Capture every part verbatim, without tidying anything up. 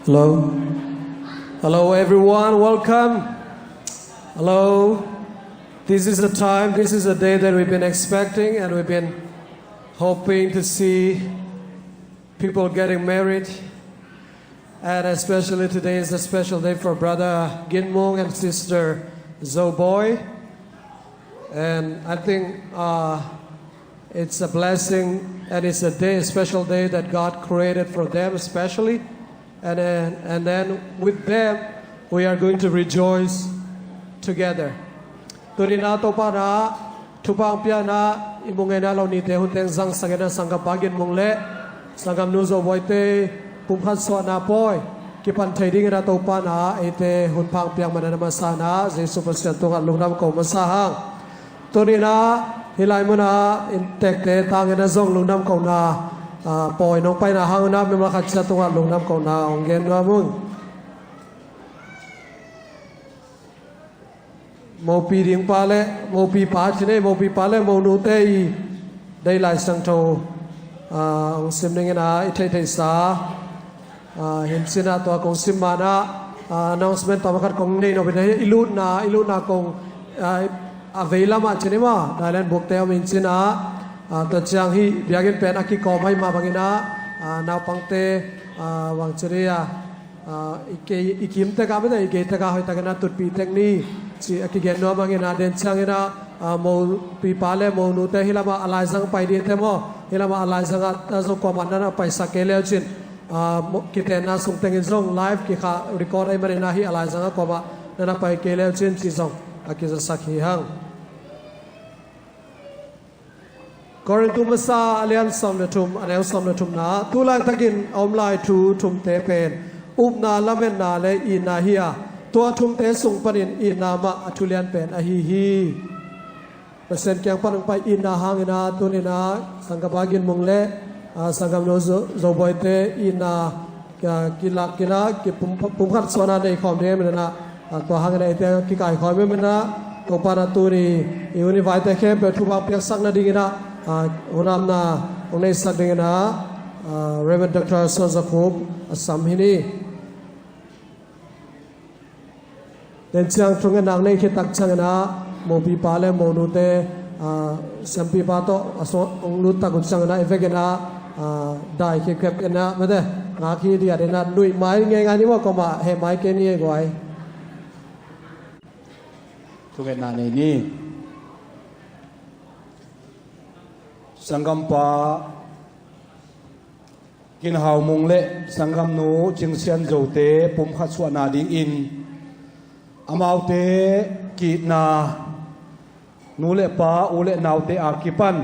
Hello. Hello, everyone. Welcome. Hello. This is a time, this is a day that we've been expecting, and we've been hoping to see people getting married. And especially today is a special day for Brother Gin Mung and Sister Zo Boy. And I think, uh, it's a blessing, and it's a day, a special day that God created for them especially. And then, and then with them, we are going to rejoice together. Tuni-in ah Topa in ah thupha hong pia-in ah i mu ngei nai lo nite hun teng zangsak in ah sanggampa Gin Mung le sanggamnu Zo Boy te pumkhat suahna pawi kipan thei dingin ah Topa in ah eite hun pha hong piak man in ah, a masa in ah Jesu Pasian tungah lungdam ko masa hang. Tuni-in ah hih lai mun ah inntekte tangin ah zong lungdam kohna, ah, pawi nong paina hangin ah mimal khat ciat tungah lungdam kohna hong gen nuam ung. Mopi ding pa le mopi pa ci ni, mopi pa le monute i deih Lai Siangtho, ah, hong sim dingin ah i theihtheihsa, ah, hi in cin ah, tua kong sim ma-in ah, ah, announcement tawm khat kong nei nop in ah, i lutna, i lutna kong, ah, a vei lamah ci ni maw, Thailand bukte om hi in cin ah, ah, tua ciang hih biakinn pen a kikawm ahih mah bangin ah, ah, naupangte, ah, bang ci ni ah, ah, i kei, i kim tek ah mete, i kei tek ah hoih takin ah tutpih tek ni ci a kigen nuam bangin ah, den ciangin ah, ah, mopi pa le monute hih lamah a laizang pai dingte maw, hih lamah a laizang ah, ah, zong kuamah na na paisak kei le uh cin, ah, mo-, kitenna sung tengin zong live kikhah record ahih manin ah hih a laizang ah kuamah na na pai kei le uh cin ci zong a kizasak hi hang. Korintu masa a lian sawm le thum, a neu sawm le thumna, tu laitakin a om lai thu thumte pen upna, lametna le itna hi a, tua thumte sung panin itna mah a thulian pen ahi hi. Pasian kiang pan hong pai itna hangin ah tuni-in ah sanggampa Gin Mung le, ah, sanggamnu Zo-, Zo Boy te itna, ah, kilak in ah, kipum-, pumkhat suahna nei khawm ding ahih manin ah, ah, tua hangin ah eite kikaikhawm ahih manin ah, Topa in ah tuni i hun i vaite khempeuh thupha piaksak nadingin ah, ah, hun amna hong neisak dingin ah, ah, Reverend Doctor Suan Za Khup a sam hi ni. Den ciang thungetna nei khit tak ciangin ah mopipa le monute, ah, siampipa tawh a suang hong lut tak uh ciangin ah i vekin ah, ah, dai khit khep in ah mete ngak hi diat in ah nuih mai ngeingai ni maw, kawmah heh mai kei ni ei guai. Thungetna nei ni. Sanggampa Gin Hau Mung le sanggamnu Cing Sian Zo te pumkhat suahna dingin amaute ki-itna, nu le pa, u le naute a kipan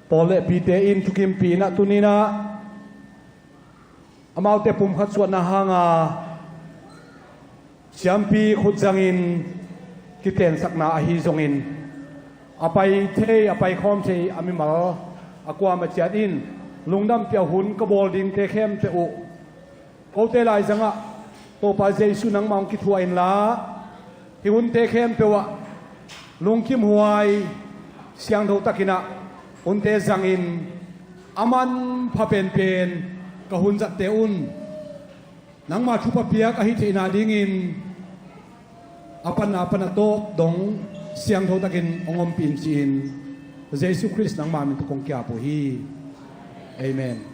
pawl le pite in thukimpih in ah tuni-in ah amaute pumkhat suahna hanga siampi khut zangin kitensakna ahi zongin, a pai thei, a pai khawm thei a mimal a kuamah ciat in lungdampiak hun ka bawl dingte khempeuh uh kote laizangah Topa Jesu nangmah hong kithuah inla, hih hunte khempeuh ah lungkimhuai siangtho takin ah hunte zangin a manpha penpen ka hun zatte un nangma thupha piak ahi theihna dingin a panna a pan a tawp dong siangtho takin hong ompih in ci-in Jesu Khrist nangma min tawh kong ki-ap uh hi. Amen.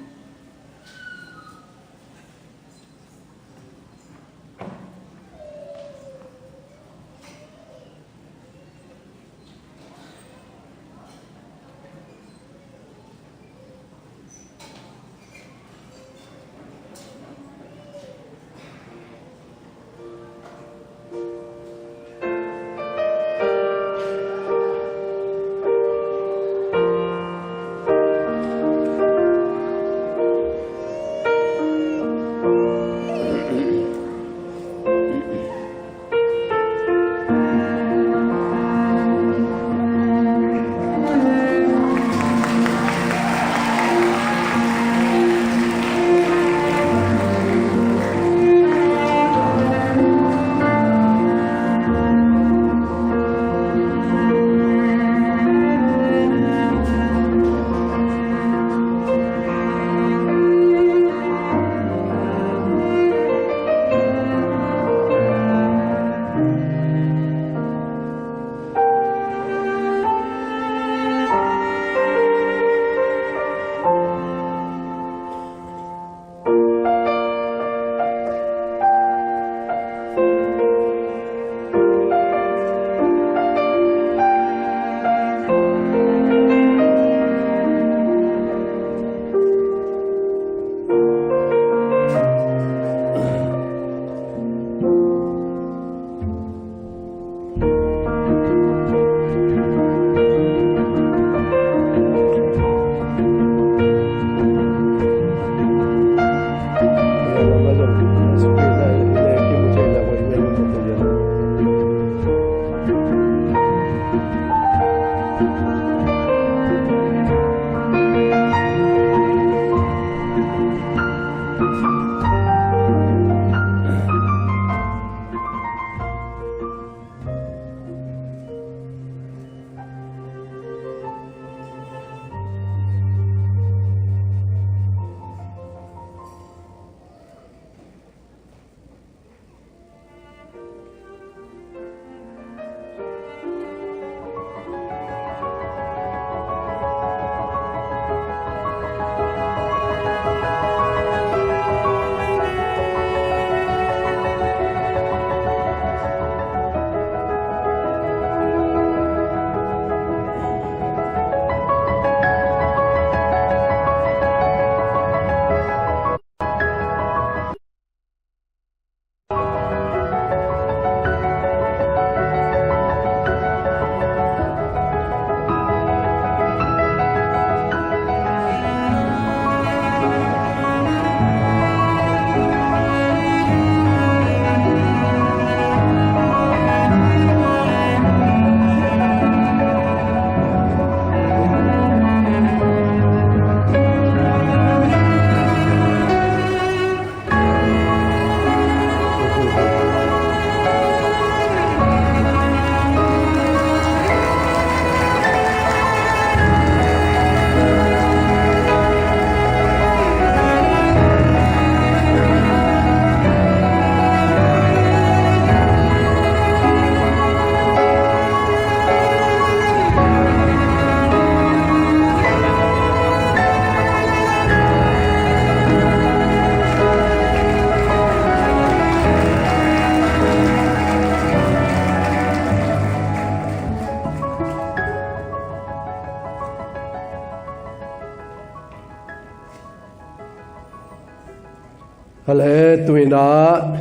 Kale tuinah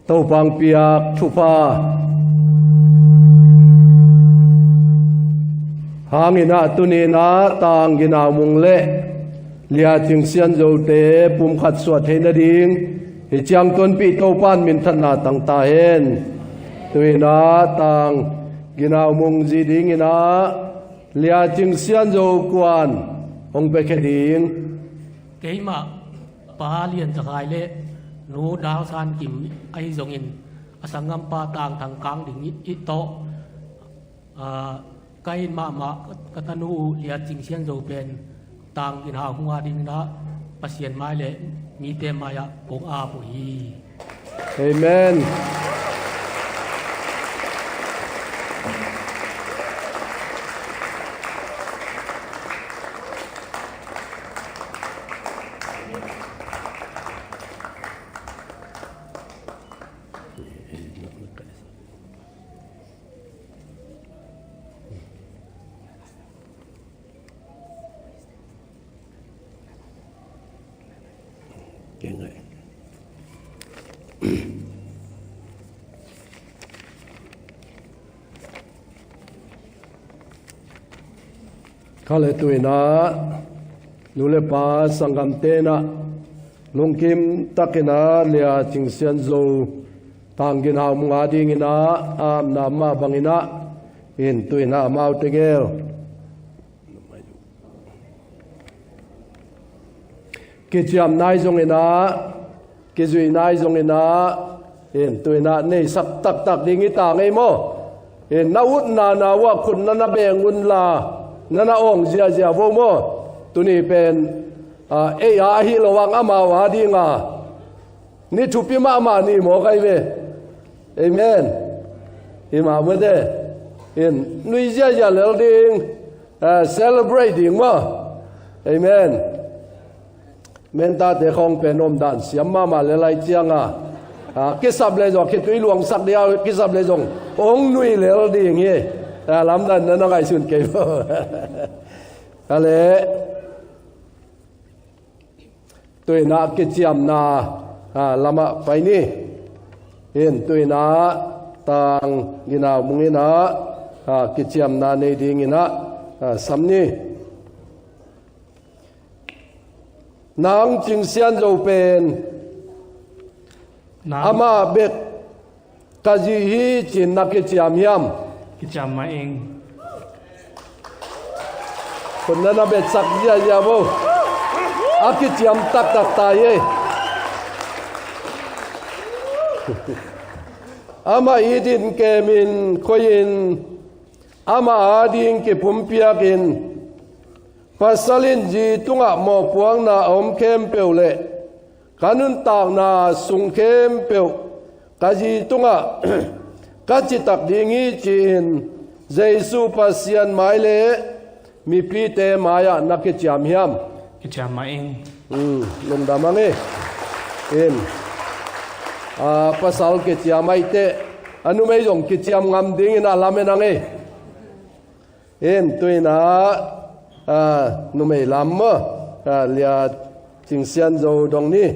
Topa hong piak thupha hanginah tuninah Tang Ginau Mung le Lia Cing Sian Zote pumkhat suah thei nading hi ciang tonpih Topa in minthanna tang ta hen. Tuinah Tang Ginau Mung zi dinginah Lia Cing Sian Zo kuan hong piakhia ding. Keimah Pa Lian Za Khai le Nu Dau San Kim ahi zongin a sanggampa Tang Thang Kang Ding i, i tawh, ah, ka it mahmah ka tanu uh Lia Cing Sian Zo pen Tang Ginau Mung a dinginah Pasian mai le mite mai-ah kong ap uh hi. Amen. Kale tuinah nu le pa sanggamte inah lungkim takinah Lia Cing Sian Zo Tang Ginau Mung a dinginah a apna mah banginah in tuinah amau tegel kiciamna ahi zonginah, kizuihna ahi zonginah in tuinah neisak taktak ding hi ta ngei maw? In na utna na uh ah khut na na beng unla na na awng ziazia vo maw? Tuni pen, ah, ei a ahi lo ang amau a dinga ni thupi mahmah ni maw kai ve. Amen. Hi mah mate in nui ziazia lel ding, ah, celebrate ding maw? Amen. Mentate khawng pen omdan siam mahmah le lai cianga, ah, kisap le zong khitui luangsak dia kisap le zong hong nui lel ding hi. Ah, lamdan na na ngaihsun kei maw? Kale tuinah kiciamna, ah, lamah pai ni. In tuinah Tang Ginau Mung inah, ah, kiciamna nei dinginah, ah, sam ni. Nang Cing Sian Zo pen amah bek ka zi hi ci-in na kiciam hiam? Kiciam mah ing. Khut na na betsak ziazia vo. A kiciam taktak ta hi. Amah it in, kem in, khoi in, amah ading kipumpiak in, pasal in zi tungah mawhpuakna a om khempeuh le ka nuntakna sung khempeuh ka zi tungah ka citak ding hi ci-in Jesu Pasian mai le mipite mai-ah na kiciam hiam? Kiciam mah ing. Hmm, lungdam ang e. In, ah, pasal kiciam ahih teh a numei zong kiciam ngam dingin a lamen ang e. In tuinah, ah, numei lam maw, ah, Lia Cing Sian Zo dong ni.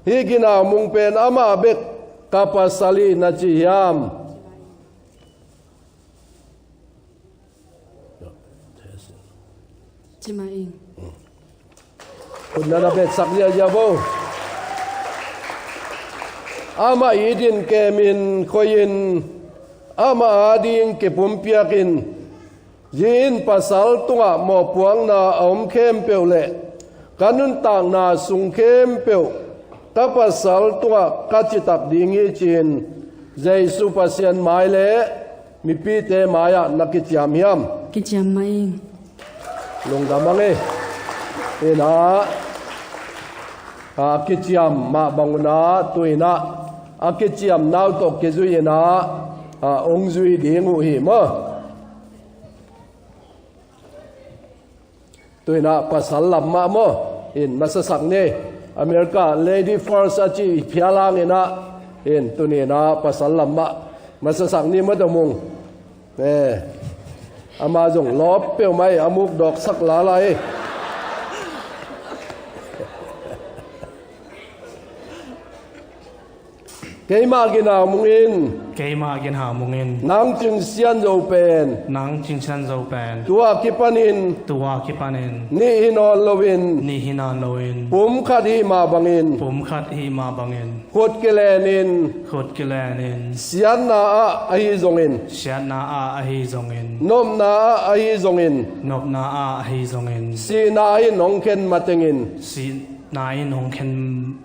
Hih Ginau Mung pen amah bek ka pasal hi na ci hiam? Ci mah ing. Khut na na betsak ziazia vo. Amah it in, kem in, khoi in, amah ading kipumpiak in, zi in, pasal tungah mawhpuakna a om khempeuh le ka nuntakna sung khempeuh ka pasal tungah ka citak ding hi ci-in Jesu Pasian mai le mipite mai-ah na kiciam hiam? Kiciam mah ing. Lungdam ang e. Inah, a kiciam mah bang unah tuinah a kiciamna uh tawh kizui inah, a, hong zui ding uh hi maw? Tuinah pasal lam mah maw? In masasak ni. America Lady First a ci phial hanginah in tuninah pasal lam mah masasak ni maw, Dong Mung. Eh, ama zong lawp peuhmah hi, a muk dawksak lala hi. Keimah ginhau mungin, keimah ginhau mungin, nang cingsian zo pen, nang cingsian zo pen, tua kipanin, tua kipanin, nih hi nawn loin, nih hi nawn loin, pumkhat hih mah bangin, pumkhat hih mah bangin, khut kilenin, khut kilenin, siatna ah ahi zongin, siatna ah ahi zongin, nopna ah ahi zongin, nopna ah ahi zongin, sihna in hong khen matengin, sihna in hong khen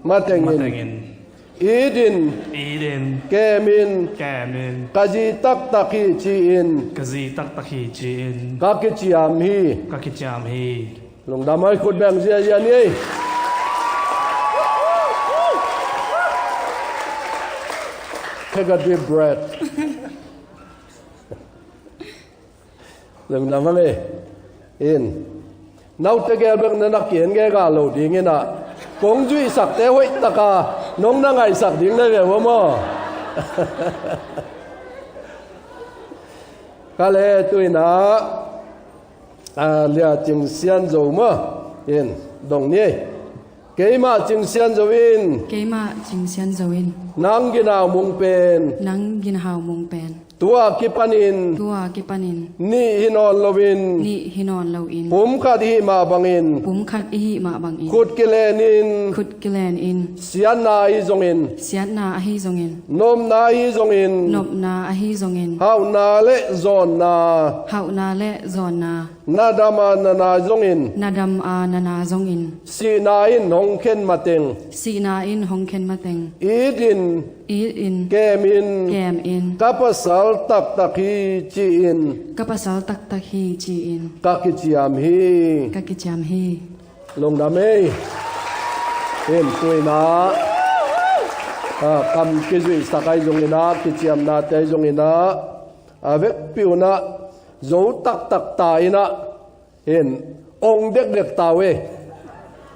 matengin, matengin, itin, itin, kemin, kemin, ka zi taktak hi ci-in, ka zi taktak hi ci-in, ka kiciam hi, ka kiciam hi. Lungdam ei, khut beng ziazia ni ei. Take a deep breath. Lungdam ei. In. Nau tegel bek na na kian ge ga lo ding in ah. Kong zuihsakte hoih taka nong na ngaihsak ding na ve maw. Ka le tu in ah. A, lia cingsian zo maw. In, dong ni. Keimah cingsian zo in. Keimah cingsian zo in. Nang ginhau mung pen. Nang ginhau mung pen. Tua kipanin. Tua kipanin. Nih hi nawn loin. Nih hi nawn loin. Pumkhat hih mah bangin. Pumkhat hih mah bangin. Khut kilenin. Khut kilenin. Siatna ahi zongin. Siatna ahi zongin. Nopna ahi zongin. Nopna ahi zongin. Hauhna le zawnna. Hauhna le zawnna. Na dam a na na zongin. Na dam a na na zongin. Sihna in hong khen mateng. Sihna in hong khen mateng. Itin. Itin. Kemin. Kemin. Ka pasal taktak hi ci-in. Ka pasal taktak hi ci-in. Ka kiciam hi. Ka kiciam hi. Lungdam ei. In tu in ah. A, kam kizuihsak ahi zongin ah, kiciamnate ahi zongin ah. A vekpi un ah. Zo taktak ta in ah. In, ong dekdek ta uh e.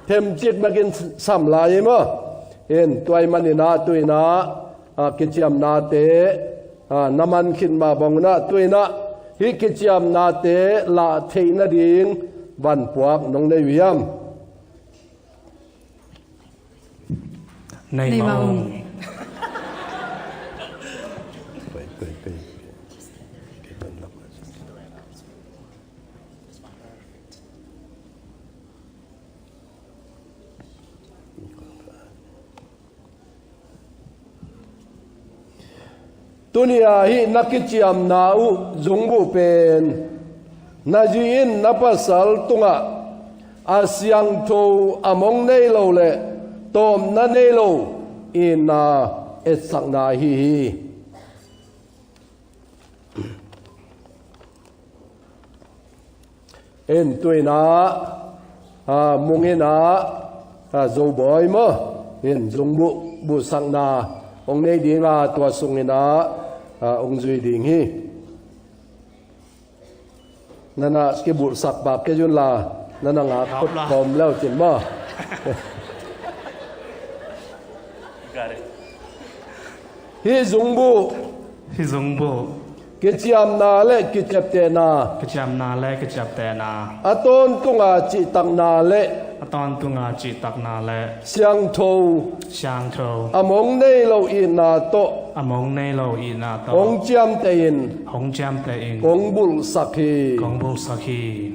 Themcik bekin sam lai ei maw. In, tua ahih manin ah, tu in ah, a, kiciamnate, a, na man khit mah bang un ah, tu in ah, hih kiciamnate lah theih nading vanpuak nong nei uh hiam? Nei mah ung. Tuni-a hih na kiciamna uh zungbuh pen na zi in na pasal tungah a siangtho a mong nei lo le tawpna nei lo itna etsakna ahi hi. In tu in ah, a, mung in ah, a, Zobawi maw. In zungbuh, buhsakna hong nei ding a, tua sung in ah, a, hong zui ding hi. Na na kibulhsak pak kei un la, na na ngak kawm le uh cin maw. Hih zungbuh. Hih zungbuh. Kiciamna le kiciaptehna. Kiciamna le kiciaptehna. A tawntunga cihtakna le. A tawntunga cihtakna le. Siangtho. Siangtho. A mong nei lo itna tawh. A mong nei lo itna tawh. Hong ciamteh in. Hong ciamteh in. Kong bulhsak hi. Kong bulhsak hi.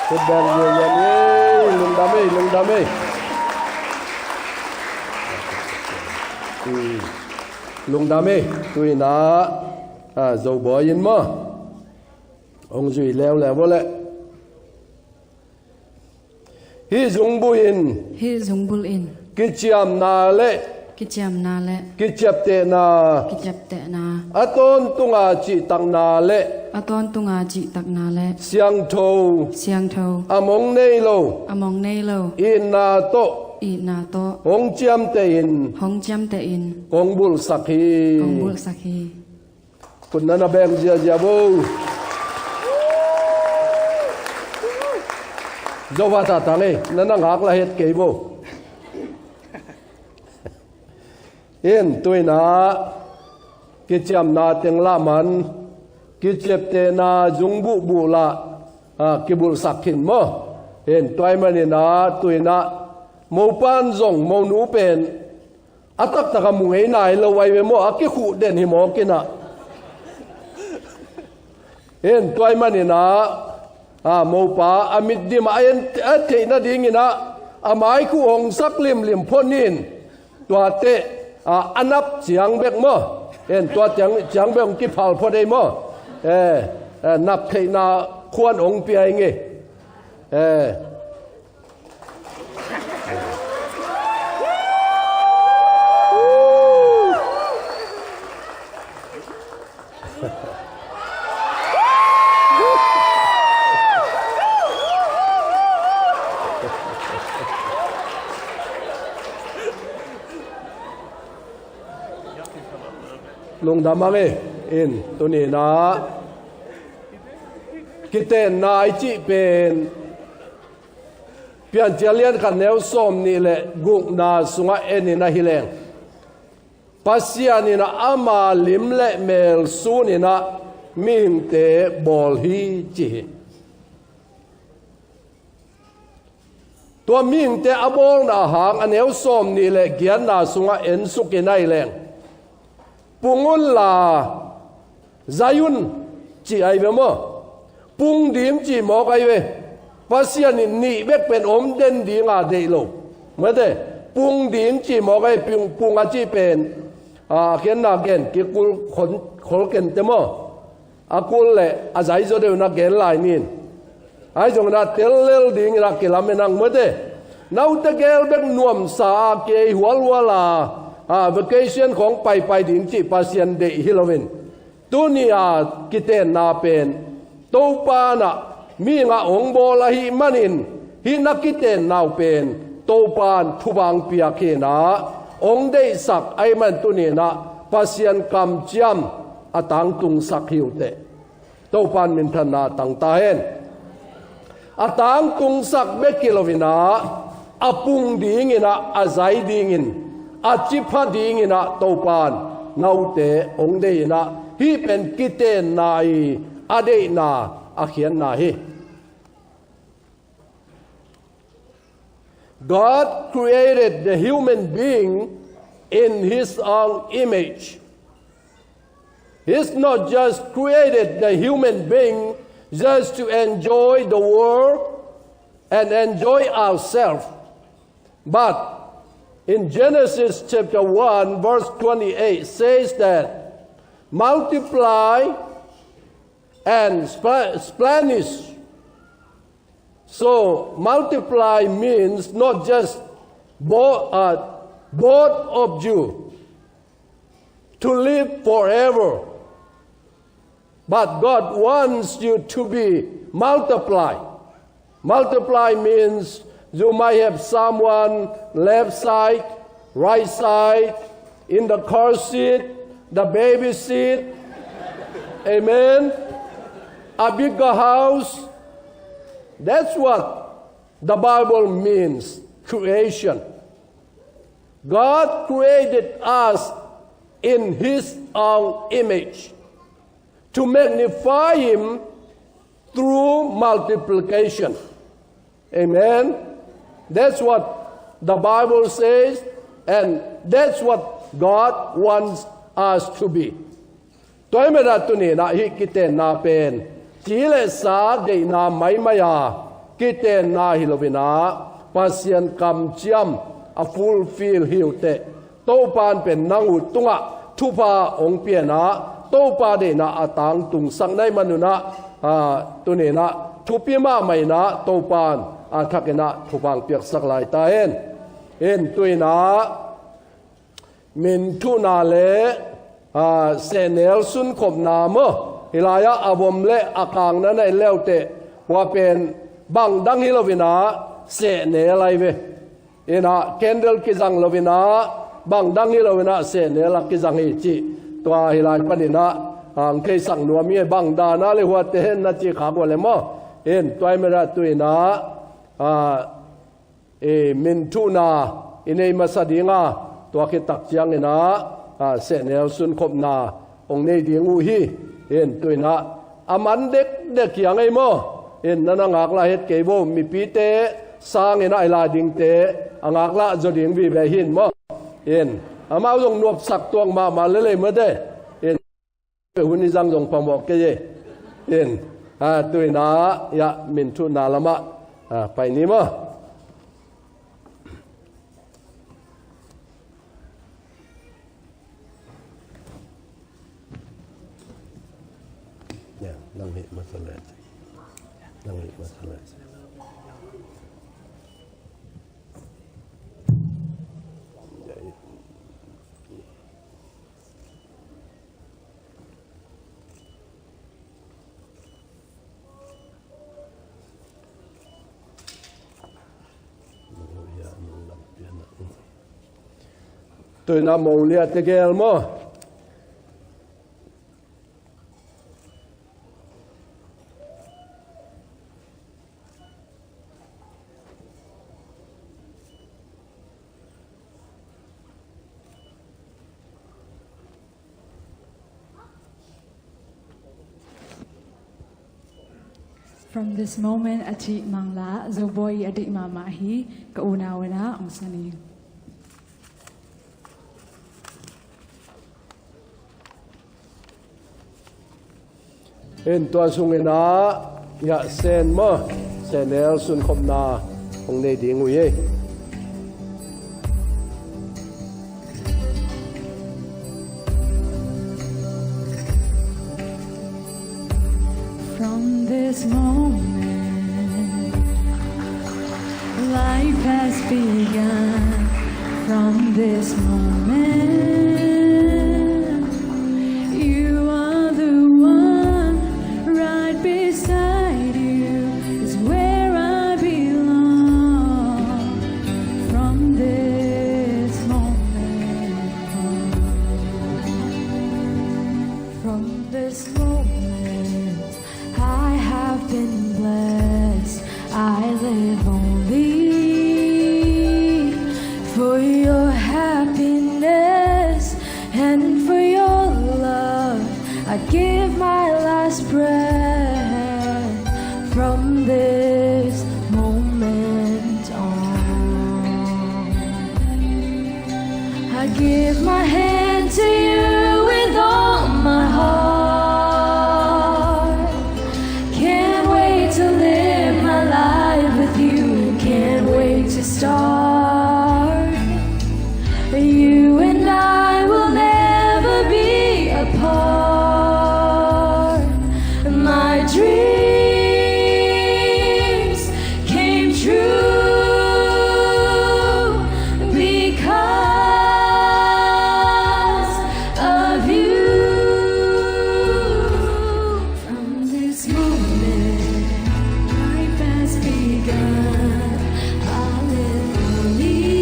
Khut beng ziazia ni ei, lungdam ei, lungdam ei. Hmm. Lungdam ei, tu in ah, a, Zobawi in maw. Hong zui leuleu vo le. Hih zungbuh in. Hih zungbuh in. Kiciamna le. Kiciamna le. Kiciaptehna. Kiciaptehna. A tawntunga cihtakna le. A tawntunga cihtakna le. Siangtho. Siangtho. A mong nei lo. A mong nei lo. Itna tawh. Itna tawh. Hong ciamteh in. Hong ciamteh in. Kong bulhsak hi. Kong bulhsak hi. Khut na na beng ziazia vo. Zo va ta tang ei, na na ngak la het kei vo. In tu in ah, kiciamna teng lah man, kiciaptehna zungbuh buh lah, a, kibulhsak khin maw. In tua ahih manin ah, tu in ah, mopa'n zong, monu pen, A taktak a mu ngei nai lo ai ve maw, a kikhuh den hi mawk in ah. En tuai manin ah, a, mopa a mit dim a en a theih nadingin ah, a maikhuh hong sak limlim phot in. Tuate, a, a nap ciang bek maw. En tua ciang, ciang bek hong kiphal phot ei maw. Eh, eh, nap theihna khuan hong pia ing ei. Eh. Lungdam ang e. In, tuni in ah kitenna i cih pen Piancil lian khat neu sawm nih le gukna sungah en in ahi leng, Pasian in ah ama lim le mel sun in ah mihingte bawl hi ci hi. Tua mihingte a bawlna hang a neu sawm nih le giatna sungah en suk in ahi leng, pung unla zai un ci ai ve maw? Pung ding ci mawk ai ve. Pasian in nih bek pen om den dinga deih lo. Mate, pung ding ci mawk ai, pung, pung a ci pen, a, a khenna gen kikul khol, khol kente maw? A kul le a zai zaw deuh na gen lai nin. Ahi zongin ah tel lel dingin ah kilamen ang mate. Naute gel bek nuamsa a kei hualhual a, a, vacation khawng paipai ding cih Pasian deih hi loin, tuni a kitenna pen Topa in ah mihing ah hong bawl ahih manin, hih na kitenna uh pen Topa in thupha hong piak hi in ah, hong deihsak ahih man tuni in ah Pasian kamciam a tangtungsak hi uh teh. Topa in minthanna tang ta hen. A tangtungsak bek hi loin ah, a pung dingin ah, a zai dingin, a cipha dingin ah Topa in naute hong deih in ah, hih pen kitenna i a deihna a khiatna hi. God created the human being in his own image. He's not just created the human being just to enjoy the world and enjoy ourselves. But in Genesis chapter one, verse twenty-eight says that multiply and spl-, splenish. So multiply means not just bo-, uh, both of you to live forever, but God wants you to be multiply. Multiply means you might have someone left side, right side, in the car seat, the baby seat. Amen. A bigger house. That's what the Bible means, creation. God created us in His own image to magnify Him through multiplication. Amen. That's what the Bible says, and that's what God wants us to be. Tua ahih manin ah tuni in ah hih kitenna pen ci le sa deihna maimai a kitenna hi loin ah, Pasian kamciam a fulfill hi uh teh. Topa in pen nang uh tungah thupha hong pia in ah, Topa deihna a tangtungsak na hih manun ah, ah, tuni in ah thupi mahmah in ah Topa in a thak in ah thupha hong piaksak lai ta hen. In tu in ah minthuhna le, ah, sehnel sunkhopna maw, hih lai-ah a vom le a kangna na en le uh teh, hua pen bang dang hi loin ah sehnel ahi ve. In ah candle kizang loin ah, bang dang hi loin ah sehnel a kizang hi cih. Tua hih lai panin ah, ah, hong theisak nuam hi, bang dan a le huate hen na ci khak uh a le maw. In tua ahih manin ah tu in ah, ah, i minthuhna i nei masa ding a, tua khit tak ciangin ah, ah, sehnel sunkhopna hong nei ding uh hi. In tu in ah a man dekdek hi a ngei maw. In na na ngaklah het kei vo, mipite sangin ah i lai dingte a ngaklah zaw ding vive hi in maw. In, Amau zong nuapsak tuak mahmah lelei mate. In, hun i zang zong phamawh kei e. In, a, tu-in ah, ya, min thuna lamah, a, pai ni maw. Ya, nang hih masa leh. Nang hih masa leh. Tu-in ah Mawlia tegel maw. From this moment, a cih Mangla, Zobawi a deih mahmah hi, ka unau in ah hong sa ni. In tua sungin ah, ya, Sen maw, Sen el sunkhopna hong nei ding uh hi. From this moment, life has begun. From this moment, you are the one. Right beside you is where I belong. From this moment on, from this moment, I have been blessed. I live only for your happiness and for your love. I give my last breath from this moment on. I give my hand to you with all my heart. Can't wait to live my life with you. Can't wait to start. You and I will never be apart. My dreams came true because of you. From this moment, life has begun. I live only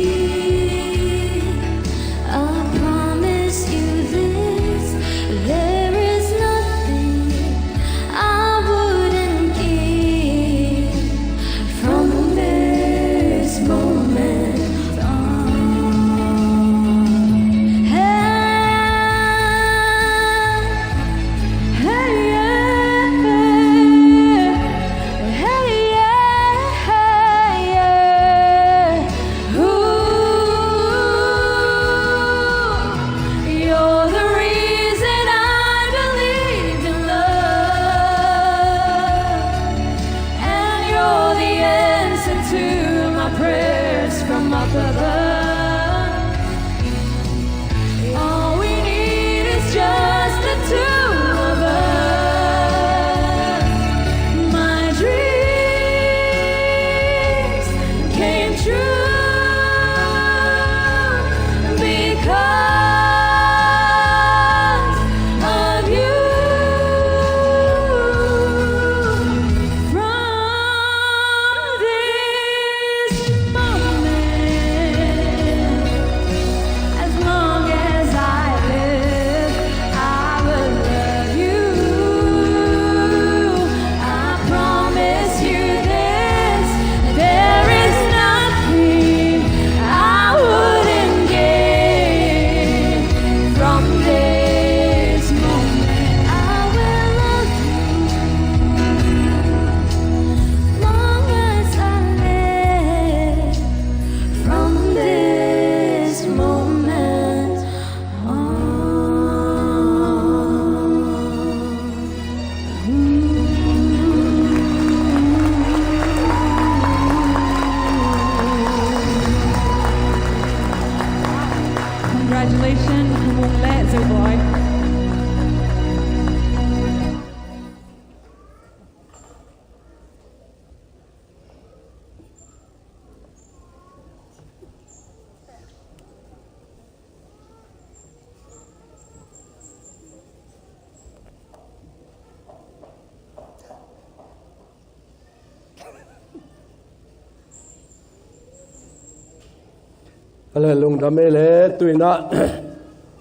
Ale lungdam ei le tuinah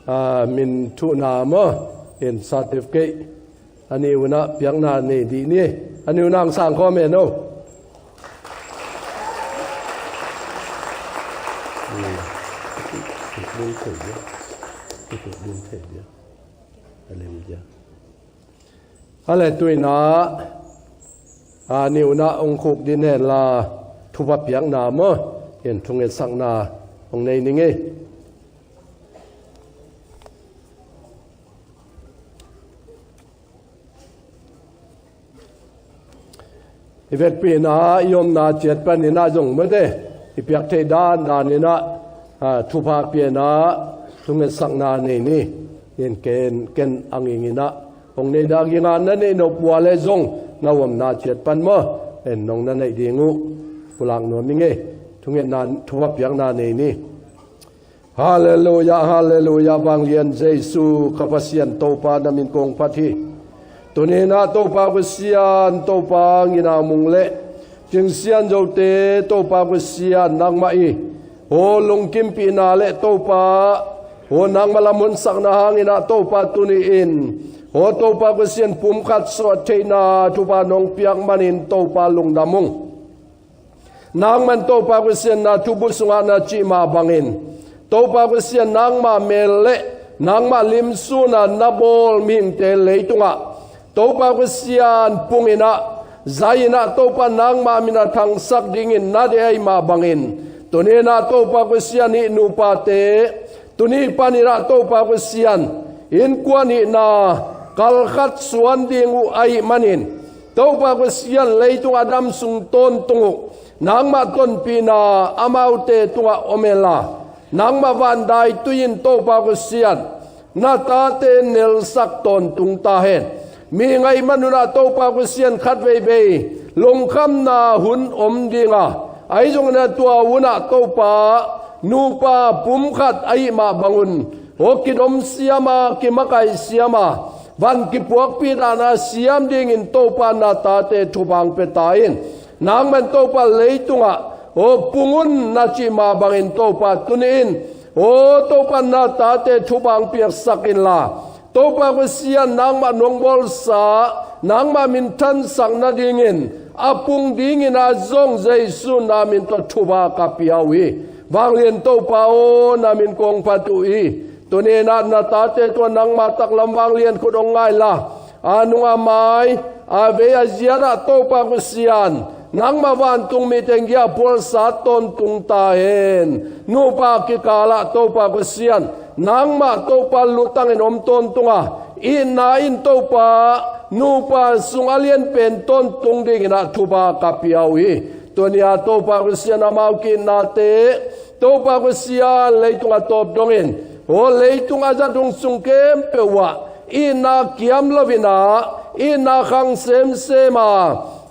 a, min thuhna maw, in certificate a nih unah piakna nei dih ni. A nih unah ang sang khawm en o. Ale tuinah a, nih unah ong khuk din hen la, thupha piakna maw, in thungetsakna ong nei ning ei. I vekpi inah i omna ciat paninah zong mawte i piak theih dandan inah a, thupha pianah thungetsakna nei ni. In ken, ken a nging inah ong nei dah, a ngingah na neih nop uh a le zong na omna ciat pan maw, en nong na neih ding uh pulak nuam ing ei. Thungetna, thupha piakna nei ni. Halleluia, halleluia, vanglian Jesu ka Pasian Topa na min kong phat hi. Tuninah Topa Pasian, Topa Ginau Mung le Cing Sian Zote, Topa Pasian nangmah i aw lungkimpihna le Topa aw nangmah lamhunsakna hanginah Topa tuni-in aw Topa Pasian pumkhat suah theihna thupha nong piak manin Topa lungdam ung. Nangman Topa Pasian na thubu sungah na cih mah bangin Topa Pasian nangmah mel le nangmah limsuna na bawl mihingte leitungah Topa Pasian punginah zainah Topa nangmah mina thangsak dingin na deih ahi mah bangin tuninah Topa Pasian hih nupate tuni paninah Topa Pasian innkuan hihna kalkhat suan ding uh ahi manin Topa Pasian leitung a dam sung tawntung uh nangmah tonpihna amaute tungah om henla nangmah vandaitui in Topa Pasian na tate nelsak tawntung ta hen. Mi ngaih manunah Topa Pasian khat veivei lungkhamna hun om dinga ahi zongin a tua unah Topa nupa pumkhat ahi mah bangun aw kidomsiama kimakaih siama van kipuakpih dahna siam dingin Topa na tate thupha ong pia ta in. Nangman Topa leitungah aw pung un na cih mah bangin Topa tuni-in aw Topa na tate thupha ong piaksak inla Topa Pasian nangmah nong bawlsa nangmah minthansak nadingin a pung dingin a zong Jesu na min tawh thupha ka pia uh hi. Vanglian Topa aw na min kong phat uh hi. Tuninah na tate tua nangmah taklam vanglian khut ong ngaihla a nung a mai a vei a ziatah Topa Pasian nangmah vantung mite ngiahphualsa tawntung ta hen. Nupa kikalah Topa Pasian nangmah Topa lutangin om tawntunga itna in Topa nupa sung a lianpen tawntung dinginah thupha ka pia uh hi. Tunia Topa Pasian amau ki-itnate Topa Pasian leitung a tawp dongin aw leitung a zat hong sung khempeuh uh ah itna kiam loinah itna khang semsema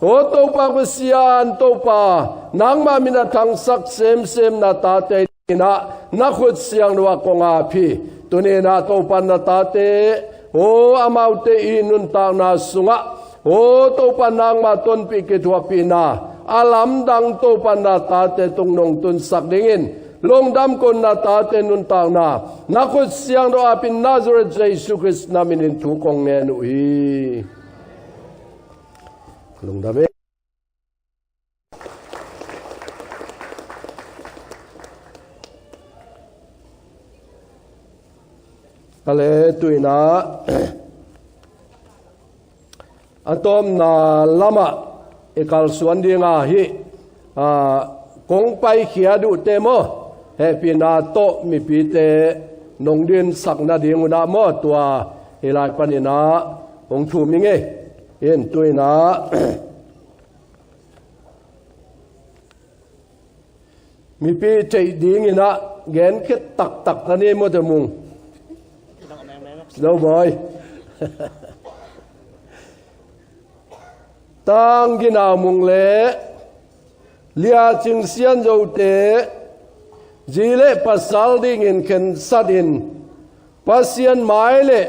aw Topa Pasian Topa nangmah mina thangsak semsem na tate inah na khut siangtho ah kong ap hi. Tuninah Topa na tate aw amaute i nuntakna sungah aw Topa nangmah tonpih kithuahpihna a lamdang Topa na tate tung nong tunsak dingin lungdam kong na tate nuntakna na khut siangtho apin Nazareth Jesu Khrist na minin thu kong ngen uh hi. Lungdam e. Ale tuinah a tawpna lamah i kalsuan dinga hih a, kong paikhia duhte maw hehpihna tawh mipite nong dinsak nading unah maw tua hih lai paninah hong thum ing ei. In tuinah mipi theih dinginah genkhiat taktak ta ni mawte mung. Lo bawi. Tang Ginau Mung le Lia Cing Sian Zote zi le pasal dingin khensatin Pasian mai le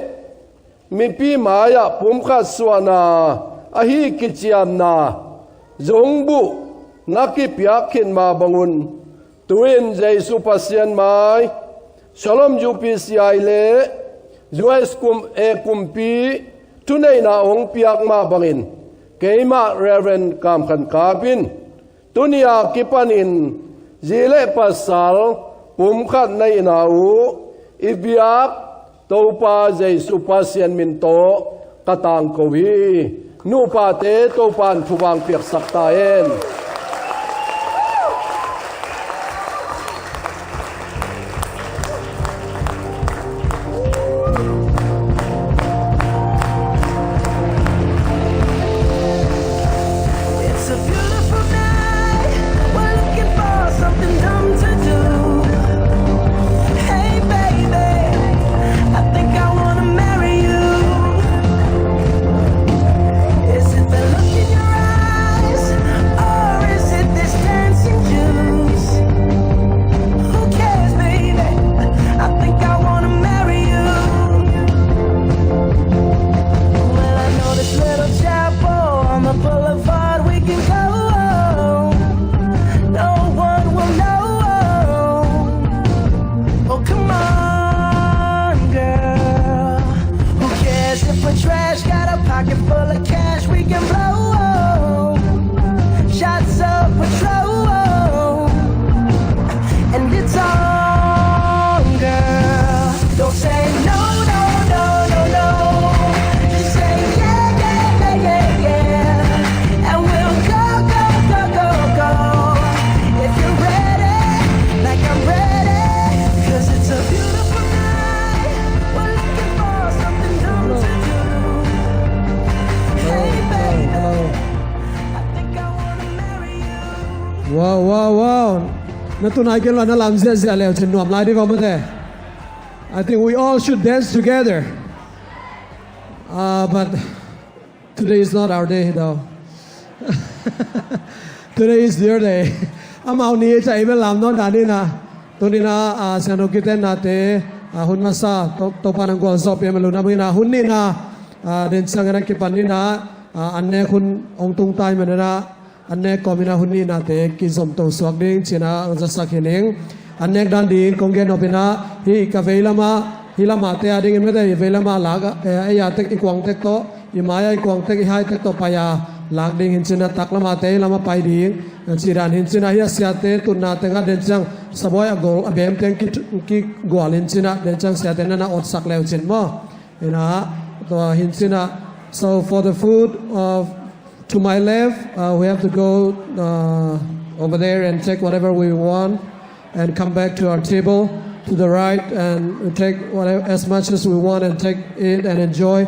mipi mai-ah pumkhat suahna ahi kiciamna zungbuh na kipiak khit mah bangun Tu-in Jesu Pasian mai, Shalom U P C I le U S kum, e kumpi thuneihna hong piak mah bangin, keimah Reverend Kam Khan Kap in tuni a kipanin zi le pasal pumkhat na hihna uh i biak Topa Jesu Pasian min tawh ka tangko hi. Nupate Topa in thupha piaksak ta hen. It's a beautiful night. We're looking for something dumb to do. Hey, baby, I think I wanna marry you. Is it the look in your eyes, or is it this dancing juice? Who cares, baby? I think I wanna marry you. Well, I know this little chapel on the boulevard we can go. No one will know. Oh, come on, girl. Who cares if we're trash? Got a pocket full of cash we can blow. Shots of Patron, and it's on, girl. Don't say no, no, no, no, no. Just say yeah, yeah, yeah, yeah, yeah. And we'll go, go, go, go, go. If you're ready, like I'm ready, 'cause it's a beautiful night. We're looking for something dumb to do. Hey, baby, I think I wanna marry you. Wow, wow, wow. Na tunai ken la na lam ziahziah leu cin nuam lai di va mate. I think we all should dance together. Uh, but today is not our day, though. Today is your day. Amau ni ca i bel lam nawn dan ina. Tuni ina, ah, siangtho kitenna te, ah, hun masa, to, Topa nang gualzawh pia malu na ina. Hun nihna, ah, den siang ina kipan ina, ah, an nek hun hong tung tai man ina. An nek kawm ina hun nihnate kizomto suak ding cina ang zasak hi ning. An nek dan ding kong gen nop ina, hih ka vei lama, hih lama te a ding in mete, hih vei lama lak, eh, ei a tek, i kuang tek tawh, i mai a i kuang tek, i hai tek tawh pai a lak ding hin cina, tak lama te lama pai ding, eh, ci dan hin cina, hih a siate tunna teng a den ciang sabuai a gol a bem teng ki, kigual hin cina, den ciang siate nana otsak leu cin maw. Ina, tua hin cina. So for the food, uh, to my left, uh, we have to go, uh, over there and take whatever we want and come back to our table to the right and take whatever, as much as we want and take it and enjoy.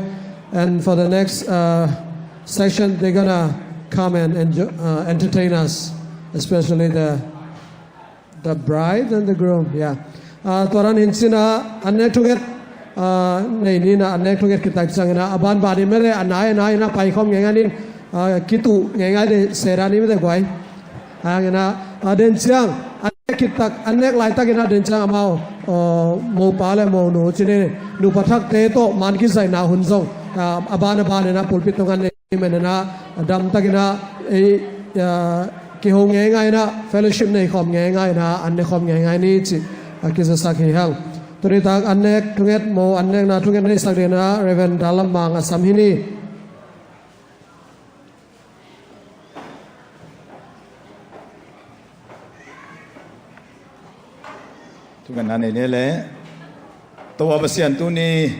And for the next, uh, section, they're gonna come and enjoy, uh, entertain us, especially the The bride and the groom, yeah. Ah, tua dan hin cina, an nek thunget, ah, nei nina, an nek thunget kitak ciang ina, a banban in mete, a nai, a nai ina pai khawm ngeingai in, ah, kituh ngeingai de se dan in mete guai. Hang ina, ah, den ciang, an nek kitak, an nek laitak ina den ciang amau, oh, mopa le monu cin in, nupa thakte tawh man kizaihna hun zong, ah, a ban, a ban ina pulpit tungah nei. Amen. Ina, a damtak ina, ei, a, kiho ngeingai ina, fellowship nei khawm ngeingai ina, an ne khawm ngeingai ni ci, a, kizasak hi hang. Tuni tak an nek thunget mo, an nekna thunget nei sak ding ina, Reverend Dalam Mang a sam hi ni. Thungetna nei ni le. Topa Pasian, tuni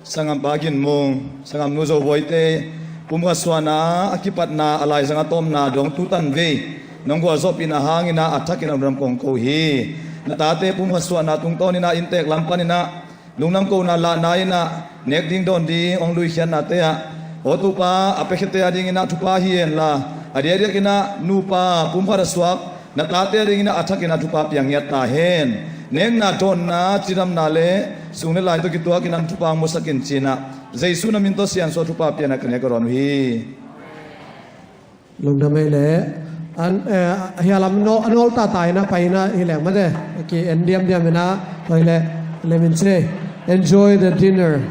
sanggampa Gin Mung, sanggamnu Zo Buaite pumkhat suahna a kipatna, a laizang a tawpna dong tutan vei nong gualzawhpihna hang ina a thakin a lungdam kong ko hi. Na tate pumkhat suahna tungtawn ina inntek lam pan ina lungdam kohna lahna ina nek ding dawn ding hong luikhiatnate ah, aw Topa, a piakhiate a ding ina thupha hi henla, a diakdiak ina nupa pumkhat a suak na tate a ding ina a thakin a thupha pia ngiat ta hen. Nekna, dawnna, cidamna le sung le lai tawh kituak ina thupha hong musak in ci ina, Jesu na min tawh siansuah thupha pia ina ka nek ka dawn uh hi. Lungdam ei le. An, eh, hih a lam no, a nawl tata ina pai ina hi leng mate. Ki en diamdiam ina, pai le, le min ce. Enjoy the dinner.